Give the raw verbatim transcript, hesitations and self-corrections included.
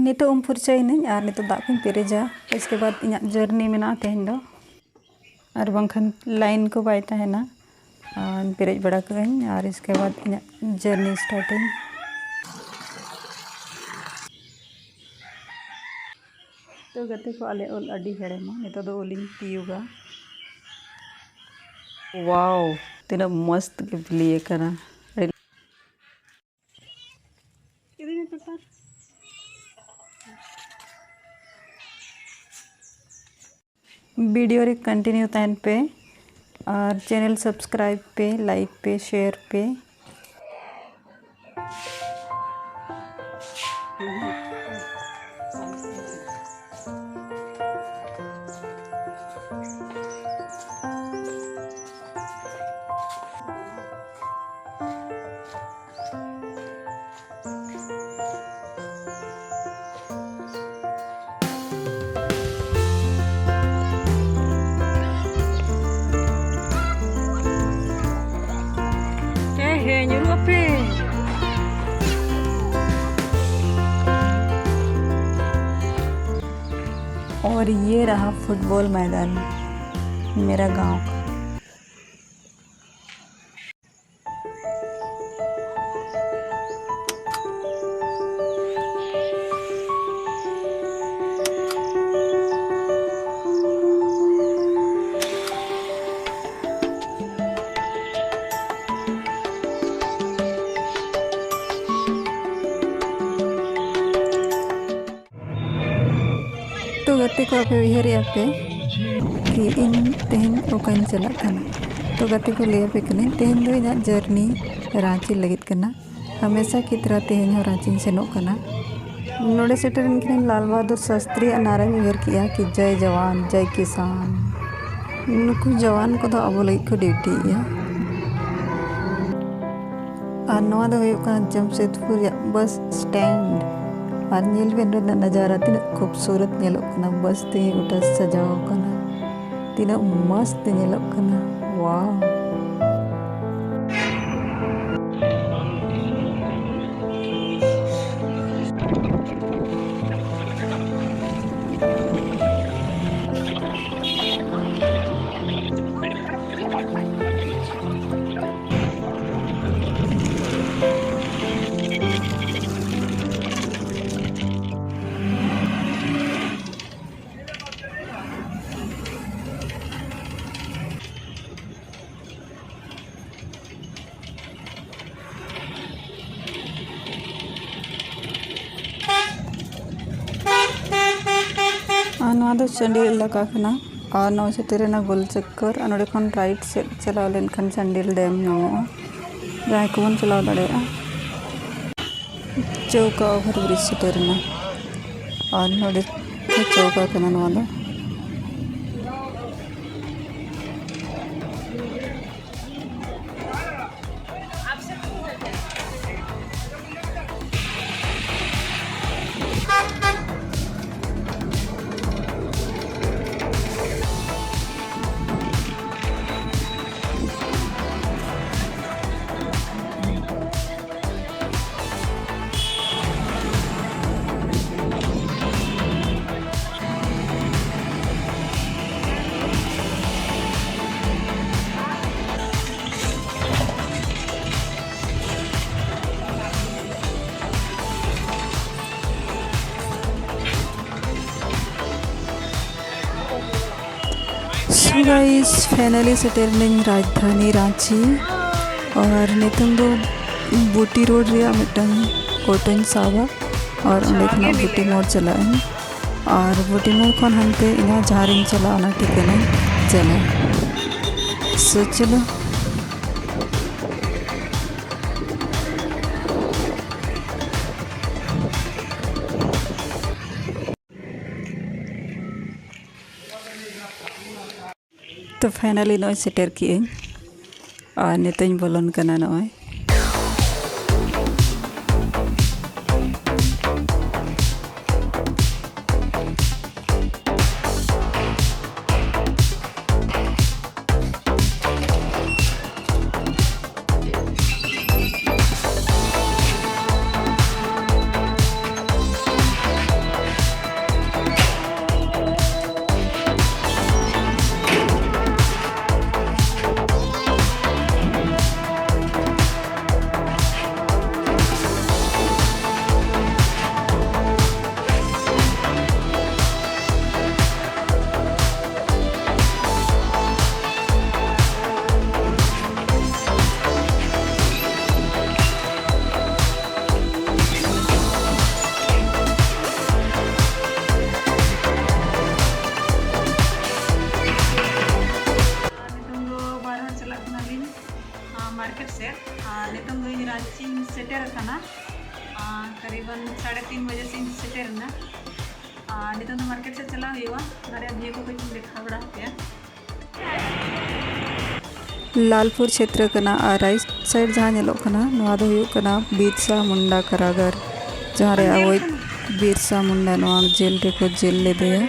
ᱱᱤᱛᱚᱜ ᱩᱢ ᱯᱷᱟᱨᱪᱟᱭᱮᱱᱟᱹᱧ ᱟᱨ ᱱᱤᱛᱚᱜ ᱫᱟᱜ ᱠᱚᱧ ᱯᱮᱨᱮᱡᱟ᱾ ᱤᱥᱠᱮ ᱵᱟᱫᱽ ᱤᱧᱟᱹᱜ ᱡᱟᱨᱱᱤ ᱢᱮᱱᱟᱜᱼᱟ ᱛᱮᱦᱮᱧ ᱫᱚ, ᱟᱨ ᱵᱟᱝᱠᱷᱟᱱ ᱞᱟᱭᱤᱱ ᱠᱚ ᱵᱟᱭ ᱛᱟᱦᱮᱱᱟ᱾ ᱟᱨ ᱯᱮᱨᱮᱡ ᱵᱟᱲᱟ ᱠᱟᱜᱼᱟᱹᱧ ᱟᱨ ᱤᱥᱠᱮ ᱵᱟᱫᱽ ᱤᱧᱟᱹᱜ ᱡᱟᱨᱱᱤ ᱥᱴᱟᱨᱴᱤᱝ᱾ ᱛᱚ ᱜᱟᱛᱮ ᱠᱚ, ᱟᱞᱮ ᱩᱞ ᱟᱹᱰᱤ ᱦᱮᱲᱮᱢᱟ᱾ ᱱᱤᱛᱚᱜ ᱫᱚ ᱩᱞᱤᱧ ᱛᱤᱭᱳᱜᱟ᱾ ᱣᱟᱣ, ᱛᱤᱱᱟᱹᱜ ᱢᱚᱥᱛ ᱜᱮ ᱵᱤᱞᱤ ᱟᱠᱟᱱᱟ᱾ ᱤᱫᱤ ᱢᱮ ᱯᱮᱯᱟᱨ᱾ ᱵᱷᱤᱰᱤᱭᱳ ᱨᱮ ᱠᱚᱱᱴᱤᱱᱤᱭᱩ ᱛᱟᱦᱮᱱ ᱯᱮ ᱟᱨ ᱪᱮᱱᱮᱞ ᱥᱟᱵᱥᱠᱨᱟᱭᱤᱵᱽ ᱯᱮ, ᱞᱟᱭᱤᱠ ᱯᱮ, ᱥᱮᱭᱟᱨ ᱯᱮ᱾ ᱦᱮᱸ, ᱦᱮᱸ, ᱧᱩᱨᱩᱜ ᱟᱯᱮ᱾ और ये रहा फुटबॉल मैदान मेरा गांव का। ᱛᱚ ᱜᱟᱛᱮ ᱠᱚ, ᱟᱯᱮ ᱩᱭᱦᱟᱹᱨᱮᱜᱼᱟ ᱯᱮ ᱠᱤ ᱤᱧ ᱛᱮᱦᱮᱧ ᱚᱠᱟᱧ ᱪᱟᱞᱟᱜ ᱠᱟᱱᱟ? ᱛᱚ ᱜᱟᱛᱮ ᱠᱚ, ᱞᱟᱹᱭ ᱟᱯᱮ ᱠᱟᱹᱱᱟᱹᱧ, ᱛᱮᱦᱮᱧ ᱫᱚ ᱤᱧᱟᱹᱜ ᱡᱟᱨᱱᱤ ᱨᱟᱺᱪᱤ ᱞᱟᱹᱜᱤᱫ ᱠᱟᱱᱟ᱾ ᱦᱟᱢᱮᱥᱟ ᱠᱤ ᱛᱚᱨᱟ ᱛᱮᱦᱮᱧ ᱦᱚᱸ ᱨᱟᱺᱪᱤᱧ ᱥᱮᱱᱚᱜ ᱠᱟᱱᱟ᱾ ᱱᱚᱰᱮ ᱥᱮᱴᱮᱨᱮᱱ ᱠᱷᱟᱱ ᱞᱟᱞ ᱵᱟᱦᱟᱫᱩᱨ ᱥᱟᱥᱛᱨᱤᱭᱟᱜ ᱱᱟᱨᱟᱧ ᱩᱭᱦᱟᱹᱨ ᱠᱮᱜᱼᱟ ᱠᱤ ᱡᱟᱭ ᱡᱟᱣᱟᱱ, ᱡᱟᱭ ᱠᱤᱥᱟᱱ᱾ ᱱᱩᱠᱩ ᱡᱟᱣᱟᱱ ᱠᱚᱫᱚ ᱟᱵᱚ ᱞᱟᱹᱜᱤᱫ ᱠᱚ ᱰᱤᱭᱩᱴᱤᱭᱮᱜᱼᱟ᱾ ᱟᱨ ᱱᱚᱣᱟ ᱫᱚ ᱦᱩᱭᱩᱜ ᱠᱟᱱᱟ ᱡᱟᱢᱥᱮᱫᱽᱯᱩᱨ ᱨᱮᱭᱟᱜ ᱵᱟᱥ ᱥᱴᱮᱱᱰ᱾ ᱟᱨ ᱧᱮᱞ ᱵᱮᱱ ᱱᱚᱰᱮᱱᱟᱜ ᱱᱟᱡᱟᱨᱟ ᱛᱤᱱᱟᱹᱜ ᱠᱷᱩᱵᱥᱩᱨᱚᱛ ᱧᱮᱞᱚᱜ ᱠᱟᱱᱟ, ᱵᱟᱥ ᱛᱮᱜᱮ ᱜᱚᱴᱟ ᱥᱟᱡᱟᱣ ᱟᱠᱟᱱᱟ᱾ ᱛᱤᱱᱟᱹᱜ ᱢᱚᱥᱛ ᱧᱮᱞᱚᱜ ᱠᱟᱱᱟ, ᱣᱟᱣ᱾ ᱟᱨ ᱱᱚᱣᱟ ᱫᱚ ᱪᱟᱱᱰᱤᱞ ᱮᱞᱟᱠᱟ ᱠᱟᱱᱟ᱾ ᱟᱨ ᱱᱚᱜᱼᱚᱭ ᱥᱮᱴᱮᱨᱮᱱᱟ ᱜᱳᱞ ᱪᱚᱠᱠᱚᱨ᱾ ᱟᱨ ᱱᱚᱸᱰᱮ ᱠᱷᱚᱱ ᱨᱟᱭᱤᱴ ᱥᱮᱫ ᱪᱟᱞᱟᱣ ᱞᱮᱱᱠᱷᱟᱱ ᱪᱟᱱᱰᱤᱞ ᱰᱮᱢ ᱧᱟᱢᱚᱜᱼᱟ, ᱡᱟᱦᱟᱸᱭ ᱠᱚᱵᱚᱱ ᱪᱟᱞᱟᱣ ᱫᱟᱲᱮᱭᱟᱜᱼᱟ᱾ ᱪᱟᱹᱣᱠᱟ ᱳᱵᱷᱟᱨ ᱵᱨᱤᱡᱽ ᱥᱮᱴᱮᱨᱮᱱᱟ᱾ ᱟᱨ ᱱᱚᱸᱰᱮ ᱪᱟᱹᱣᱠᱟ ᱠᱟᱱᱟ ᱱᱚᱣᱟ ᱫᱚ᱾ So guys, finally ᱥᱮᱴᱮᱨ ᱱᱟᱹᱧ ᱨᱟᱡᱽᱫᱷᱟᱱᱤ ᱨᱟᱸᱪᱤ᱾ ᱟᱨ ᱱᱤᱛᱚᱝ ᱫᱚ ᱵᱩᱴᱤ ᱨᱳᱰ ᱨᱮᱭᱟᱜ ᱢᱤᱫᱴᱟᱝ ᱚᱴᱳᱧ ᱥᱟᱵᱟ ᱟᱨ ᱚᱸᱰᱮ ᱠᱷᱚᱱᱟᱜ ᱵᱩᱴᱤ ᱢᱳᱲ ᱪᱟᱞᱟᱜ ᱟᱹᱧ᱾ ᱟᱨ ᱵᱩᱴᱤ ᱢᱳᱲ ᱠᱷᱚᱱ ᱦᱟᱱᱛᱮ ᱤᱧᱟᱹᱜ ᱡᱟᱦᱟᱸ ᱨᱤᱧ ᱪᱟᱞᱟᱜᱼᱟ, ᱚᱱᱟ ᱴᱷᱤᱠᱟᱹᱱᱟᱧ ᱪᱟᱞᱟᱜᱼᱟ᱾ So ᱪᱚᱞᱚ᱾ ᱛᱚ finally ᱱᱚᱜᱼᱚᱭ ᱥᱮᱴᱮᱨ ᱠᱮᱜᱼᱟᱹᱧ ᱟᱨ ᱱᱤᱛᱚᱜ ᱤᱧ ᱵᱚᱞᱚᱱ ᱠᱟᱱᱟ ᱱᱚᱜᱼᱚᱭ᱾ ᱢᱟᱨᱠᱮᱴ ᱥᱮᱫ᱾ ᱟᱨ ᱱᱤᱛᱚᱝ ᱫᱚ ᱤᱧ ᱨᱟᱸᱪᱤᱧ ᱥᱮᱴᱮᱨ ᱟᱠᱟᱱᱟ᱾ ᱟᱨ ᱠᱟᱨᱤᱵᱟᱱ ᱥᱟᱲᱮ ᱛᱤᱱ ᱵᱟᱡᱮ ᱥᱮᱫ ᱤᱧ ᱥᱮᱴᱮᱨ ᱮᱱᱟ᱾ ᱟᱨ ᱱᱤᱛᱚᱝ ᱫᱚ ᱢᱟᱨᱠᱮᱴ ᱥᱮᱫ ᱪᱟᱞᱟᱣ ᱦᱩᱭᱩᱜᱼᱟ᱾ ᱵᱟᱨᱭᱟ ᱵᱷᱤᱭᱩ ᱠᱚ ᱠᱟᱹᱡ ᱤᱧ ᱫᱮᱠᱷᱟᱣ ᱵᱟᱲᱟ ᱟᱯᱮᱭᱟ᱾ ᱞᱟᱞᱯᱩᱨ ᱪᱷᱮᱛᱨᱚ ᱠᱟᱱᱟ ᱟᱨ ᱨᱟᱭᱤᱴ ᱥᱟᱭᱤᱰ ᱡᱟᱦᱟᱸ ᱧᱮᱞᱚᱜ ᱠᱟᱱᱟ, ᱱᱚᱣᱟ ᱫᱚ ᱦᱩᱭᱩᱜ ᱠᱟᱱᱟ ᱵᱤᱨᱥᱟ ᱢᱩᱱᱰᱟ ᱠᱟᱨᱟᱜᱟᱨ, ᱡᱟᱦᱟᱸ ᱨᱮ ᱟᱵᱚᱭᱤᱡ ᱵᱤᱨᱥᱟ ᱢᱩᱱᱰᱟ ᱱᱚᱣᱟ ᱡᱮᱞ ᱨᱮᱠᱚ ᱡᱮᱞ ᱞᱮᱫᱮᱭᱟ᱾